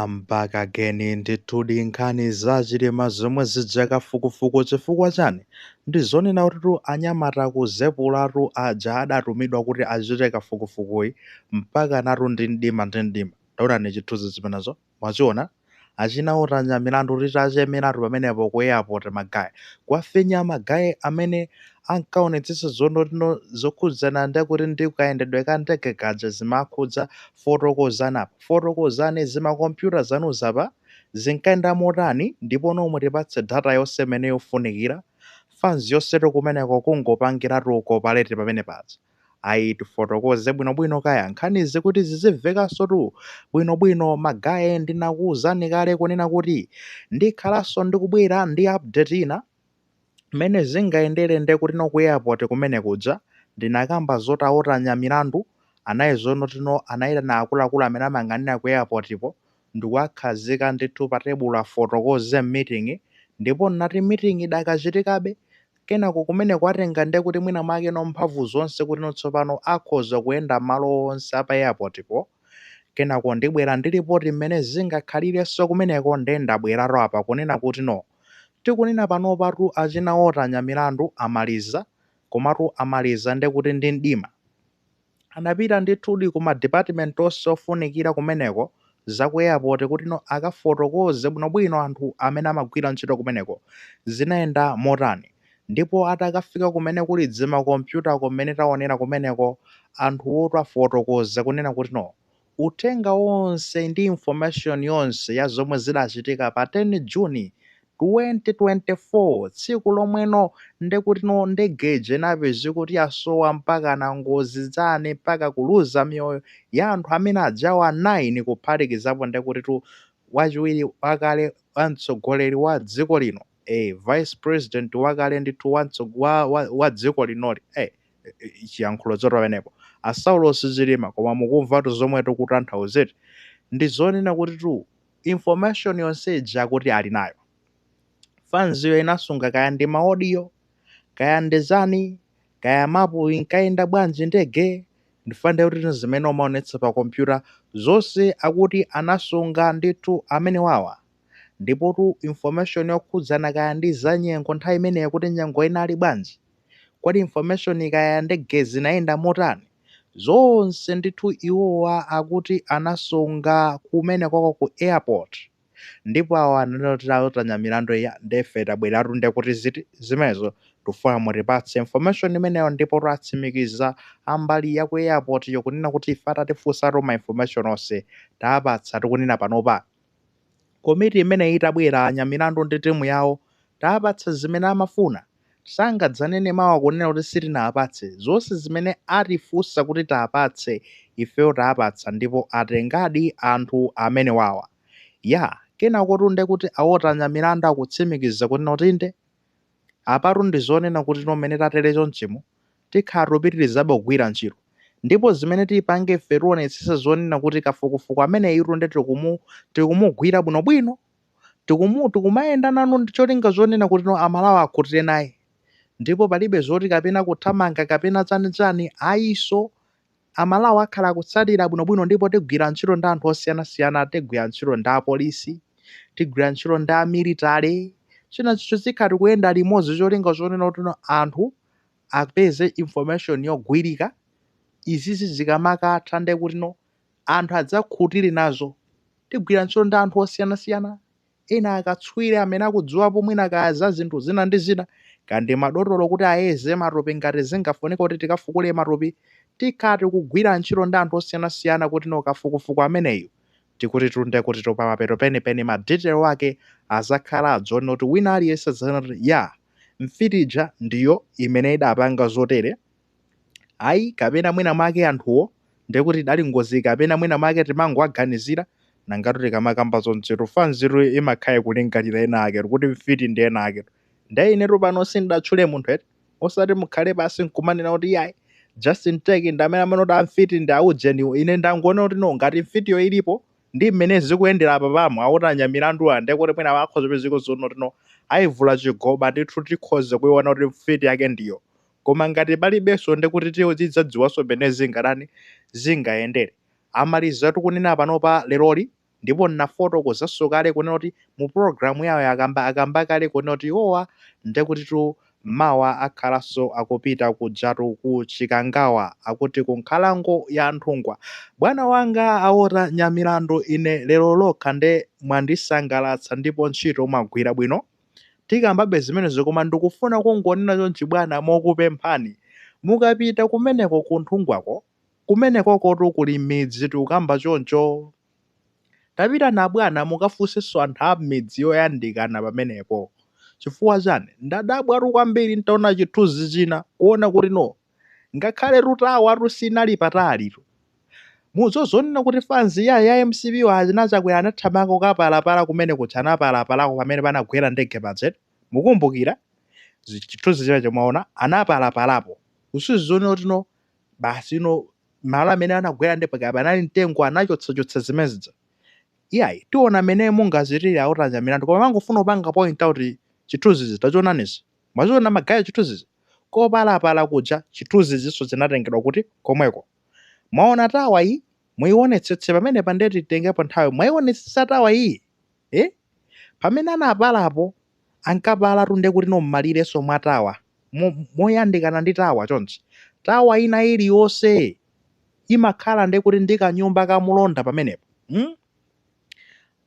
I'm back again ndithudi nkhani za Chilima zomwe zija kafukufuku chifukwa chani? Ndizonena kutitu anyamata kuzepulatu aja adatumidwa kuti achite kafukufukuyi mpakanatu ndi mdima ndi mdima. Taonani chithunzi zimenezo mwachiona? Achina otanya milandu titachemeratu pamenepo ku airport magaye. Kuwafinya magaye amene ankaonetsetsa zonotino zokhudzana ndekuti ndi kayendedwe ka ndege kaja zimakhudza fotokozani apa. Fotokozani zimakompyuta zanuzi apa zinkayenda motani ndipono mutipatse data yonse imene yofunikira. Fans yonsetu kumeneko kungopangiratu cooperate pamene paja. Ayi tifotokoze bwinobwino kaya nkhanizi kuti zizimvekansotu bwinobwino magaye ndinakuwuzani kale kunena kuti ndikhalanso ndikubwera ndi update ina mmene zingayendere ndekuti no ku airport kumene kuja ndinakamba zoti a Otanya Milandu anayi zonotino anayitana akuluakulu amene amayang'anira ku airport po ndikuwakhazika ndithu pa tebulo afotokoze meeting ndipo nati meeting idakachitikabe kenako kumeneko atenga ndekuti mwina mwake no mphamvu zonse kuti no tsopano akhoza kuyenda malo onse apa airport po kenako ndibwera ndi ripoti mmene zingakhalirenso kumeneko nde ndabweratu apa kunena kuti no tikunena panopatu achina Otanya Milandu amaliza komatu amaliza ndekuti ndi mdima anapita ndithudi ku ma department onse ofunikira kumeneko za ku airport kuti no akafotokoze bwinobwino anthu amene amagwira ntchito kumeneko zinayenda motani ndipo atakafika kumene kuli dzimakompyuta kumene taonera kumeneko anthuwotu afotokoza kunena kuti no uthenga wonse ndi information yonse ya zomwe zidachitika pa 10 June 2024 tsiku lomweno ndekutino ndege ija inapezeka kuti yasowa mpakana ngozi chani mpaka kuluza miyoyo ya anthu amene ajawa 9 kuphatikizapo ndekutitu wachiwiri wakale wa mtsogoleri wa dziko lino vice president wakale ndithu wa dziko linoli chiyankhulo choto pamenepo a Saulos Chilima koma mukumvatu zomwe tikutanthauzeti ndi zonena kuti tu information yonse ija kuti ali nayo fanziyo inasunga kaya ndi ma audio kaya ndi chani kaya mapu inkayenda bwanji ndege ndifande kuti zimene umaonetsa pa kompyuta zonse akuti anasunga ndithu amene wawa ndipotu information yokhudzana kaya ndi za nyengo nthawi imeneyo kuti nyengo inali bwanji kodi information kaya ndege zinayenda motani zonse ndithu iwowa akuti anasunga kumene kwako ku airport ndipo awa ananena Otanya Milandu ya ndefe tabweratu ndekuti ziti zimenezo tufuna mutipatse information imeneyo ndipo tatsimikiza ambali ya ku airport yo kunena kuti ife atatifunsatu ma information onse tapatsa tikunena panopa komiti imene itabwera anyamilandu ndi timu yawo tapatsa zimene amafuna sangadzanene mawa kunena kuti sitinapatse zonse zimene atifunsa kuti tapatse ifeyo tapatsa ndipo atengadi anthu amene wawa ya kenako tunde kuti a Otanya Milandu akutsimikiza kuti notinde apatu ndi zonena kuti nomene tatere chonchimo tikhala tupitirizabe kugwira ntchito ndipo zimene tipange ife tionetsesa zonena kuti kafukufuku ameneyi tunde tikumugwira bwinobwino tikumayenda nanu cholinga zonena kuti no amalawi akhutire naye ndipo palibe zoti kapena kuthamanga kapena chanichani ayiso amalawi akhala akutsatira bwinobwino ndipo tigwira ntchito ndi anthu osiyanasiyana tigwira ntchito ndi apolisi tigwira ntchito ndi a military china chicho zikhala tikuyenda limodzi cholinga chonena kuti no anthu apeze information yogwirika izizi zikamakatha nde kuti no anthu adzakhutire nazo tigwira ntchito ndi anthu osiyanasiyana ena akatswiri amene akudziwapo mwina kaya za zinthu zina ndi zina kandi madotolo kuti ayeze matupi ngati zingafunike kuti tikafukule matupi tikhala tikugwira ntchito ndi anthu osiyanasiyana kuti no kafukufuku ameneyu tikuti tunde kuti pamapeto penipeni ma detail ake azakhala adzoona kuti wina aliyense adzanena kuti ya mfitija ndiyo imene idapanga zotere ayi kapena mwina mwake anthuwo ndekuti idali ngozi kapena mwina mwake timangowaganizira nangati tikamakamba zonsetu fanziru imakhala kulingalira ena ake kuti mfiti ndi ena ake nde inetu pano sindatchule munthu eti osati mukhale pasi nkumanena kuti yayi Justin Tech ndi amene amanoti amfiti ndi aujeni ine ndangoona kuti no ngati mfitiyo ilipo ndi mmene zikuyendera apa pamo aotanya milandu ande kuti mwina akhoza pezeko zono tino ayivula chigoba ndithu tikhoza kuiona kuti mfiti yake ndiyo koma ngati palibenso ndikuti tiyo tidzadziwanso mmene zingadani zingayendere amaliza tikunena panopa leroli. Ndipo ndinafotokozanso kale kunena kuti mu program yawo akamba kale kunena kuti iwowa ndekutitu mawa akhalanso akupita kujatu ku Chikangawa, akuti ku nkhalango ya Nthungwa. Bwana wanga a Walter Nyamilandu, ine lero lokha nde mwandisangalatsa ndipo ntchito mwagwira bwino. Tikambabe zimenezo koma ndikufuna kungonena chonchi bwana mokupemphani. Mukapita kumeneko ku Nthungwako, kumenekokotu kuli midzi tikukamba choncho. Tapitani abwana mukafunsenso anthu a m'midzi yoyandikana pamenepo. Chifukwa chani? Ndadabwatu kwambiri ntaona chithunzi china kuona kuti no, ngakhaletu towertu sinali patalitu. Mudziwa zonena kuti fanzi ya mcp wa achina Chakwera anathamanga kukapalapala kumene kuja anapalapalako pamene panagwera ndege paja eti? Mukumbukira? Chithunzi chimenecho mwaona anapalapalapo. Kusonyeza zonena kuti no basi no malo amene anagwera ndege kaya panali mtengo anachotsachotsa zimene zija. Iyayi, tiona mene mungachitire a Walter Nyamilandu koma mangofuna kupanga point out chithunzichi tachionanichi. Mwachiona magaye chithunzichi? Kopalapala kuja chithunzichinso chinatengedwa kuti? Komweko. Mwaona tower iyi? Muionetsetse pamenepa ndiye titengepo nthawi. Mwaionetsetsa tower iyi? Eh? Pamene anapalapo ankapalatu ndiye kuti no mmalirenso mwa tower. Moyandikana ndi tower chonchi. Tower ina iliyonse imakhala ndiye kuti ndi kanyumba ka mulonda pamenepo. Hmm?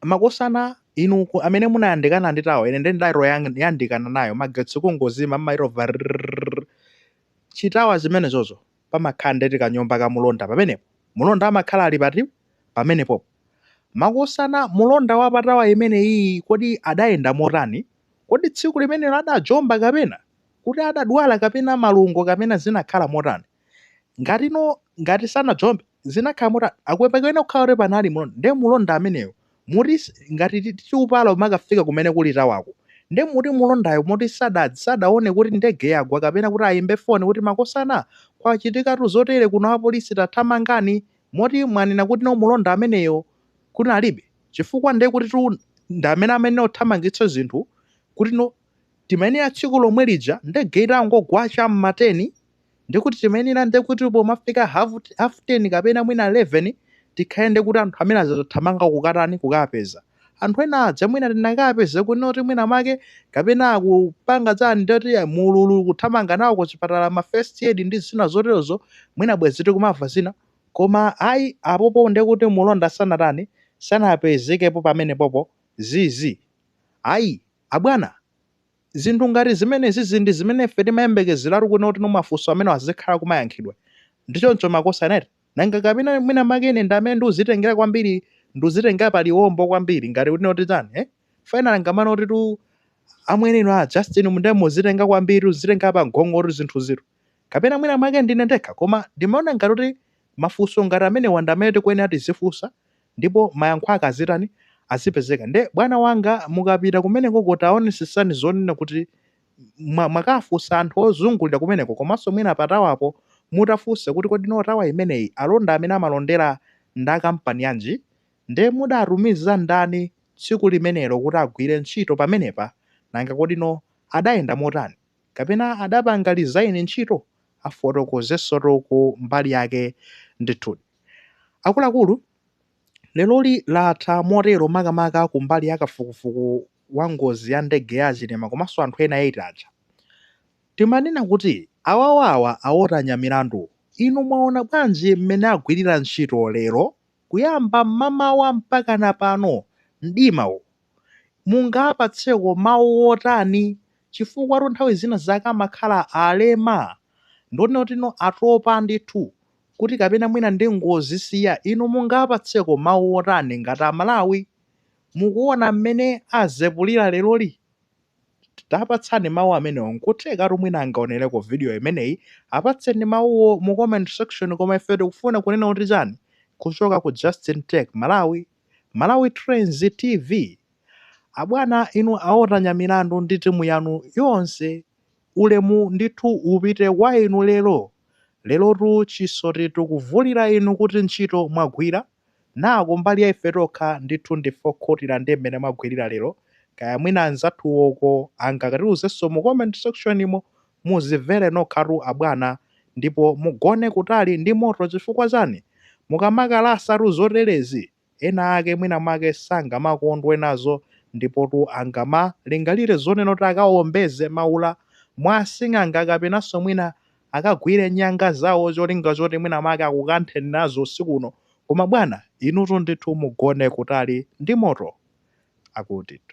Makosana inu amene munayandikana ndi tower, ine ndiye ndayandikana nayo, magetsi kungozima mmaitova rrrr. Chitower chimenechocho pamakhala ndeti kanyumba ka mulonda pamenepo. Mulonda amakhala ali pati? Pamenepopo. Makosana mulonda wa pa tower imeneyiyi kodi adayenda motani? Kodi tsiku limenelo adajomba kapena? Kuti adadwala kapena malungo kapena zinakhala motani? Ngati no ngati sanajombe zinakhala motani? Pakuyenera kukhala kuti panali mulonda. Ndiye mulonda ameneyo muti ngati tiupala umakafika kumene kuli towerko nde muti mulondayo moti sadaone kuti ndege yagwa kapena kuti ayimbe foni kuti makosana kwachitikatu zotere kuno apolisi tathamangani moti mwanena kuti no mulonda ameneyo kunalibe chifukwa nde kuti tu ndi amene amayenera kuthamangitsa zinthu kuti no timayenera tsiku lomwe lija ndege itangogwa cha m'ma 10 ndikuti timayenera ndekuti pomafika half 10 kapena mwina 11 tikhale ndekuti anthu amene azatathamanga kukatani kukapeza anthu ena aja mwina tinakapeza kunena kuti mwina make kapena akupanga chani ndoti mululu kuthamanga nawo kuchipatala ma first aid ndi zina zoterozo mwina bwezi tikumamva zina koma ayi apopo ndekuti mulonda sanatani sanapezekepo pamenepopo zizi ayi abwana Zinthu ngati zimenezizi ndi zimene ife timayembekezeratu kunena kuti no mafunso amenewa azikhala kumayankhidwa. Ndi choncho makosana eti? Nanga kapena mwina mwake ine ndi amene ndikuzitengera kwambiri, ndikuzitengera pa liwombo kwambiri ngati kunena kuti chani eh? Finally ngamano kuti tu amwene inu a Justin munde muzitenga kwambiri, muzitenga pa mgongo tu zinthuzitu. Kapena mwina mwake ndine ndekha koma ndimaona ngati kuti mafunso ngati amenewa ndi amene tikuyenera tizifunsa ndipo mayankho ake azitani? Azipezeka. Nde bwana wanga mukapita kumenekoko taonesesani zonena kuti mwakafunsa anthu ozungulira kumeneko komanso mwina pa towerpo mutafunsa kuti kodi no tower imeneyi alonda amene amalondera ndi a kampani yanji? Nde mudatumiza ndani tsiku limenelo kuti agwire ntchito pamenepa? Nanga kodi no adayenda motani? Kapena adapanga resign ntchito? Afotokozensotu ku mbali yake ndithudi. Akuluakulu, leroli latha motero makamaka kumbali ya kafukufuku wa ngozi ya ndege ya a Chilima komanso anthu ena 8 aja. Timanena kuti awawa a Walter Nyamilandu inu mwaona bwanji mmene agwirira ntchito lero kuyamba mmamawa mpakana pano mdima uwu? Mungawapatseko mawu otani chifukwatu nthawi zina zake amakhala alema ndionena kuti no atopa ndithu kuti kapena mwina ndingozisiya inu mungawapatseko mawu otani ngati amalawi? Mukuona mmene azepulira leroli? Tapatsani mawu amenewo nkuthekatu mwina angaonereko video imeneyi apatseni mawuwo mu comment section koma ife tikufuna kunena kuti chani kuchoka ku Justin Tech Malawi, Malawi Trends TV abwana inu a Walter Nyamilandu ndi timu yanu yonse Ulemu ndithu upite kwa inu lero. Lerotu chisoti tikuvulira inu kuti ntchito mwagwira. Na kumbali ya ife tokha ndithu ndife okhutira ndi mmene mwagwirira lero. Kaya mwina anzathuwo uko angakatiuzenso mu comment section mo. Muzimvere nokhatu abwana ndipo mugone kutali ndi moto chifukwa chani? Mukamakalasa tu zoterezi. Ena ake mwina mwake sangamakondwe nazo ndipotu angamalingalire zonena kuti akawombeze maula mwa asing'anga kapenanso mwina akagwire nyanga zawo cholinga choti mwina mwake akukantheni nazo usiku uno. Koma bwana, inutu ndithu mugone kutali ndi moto. Akutitu.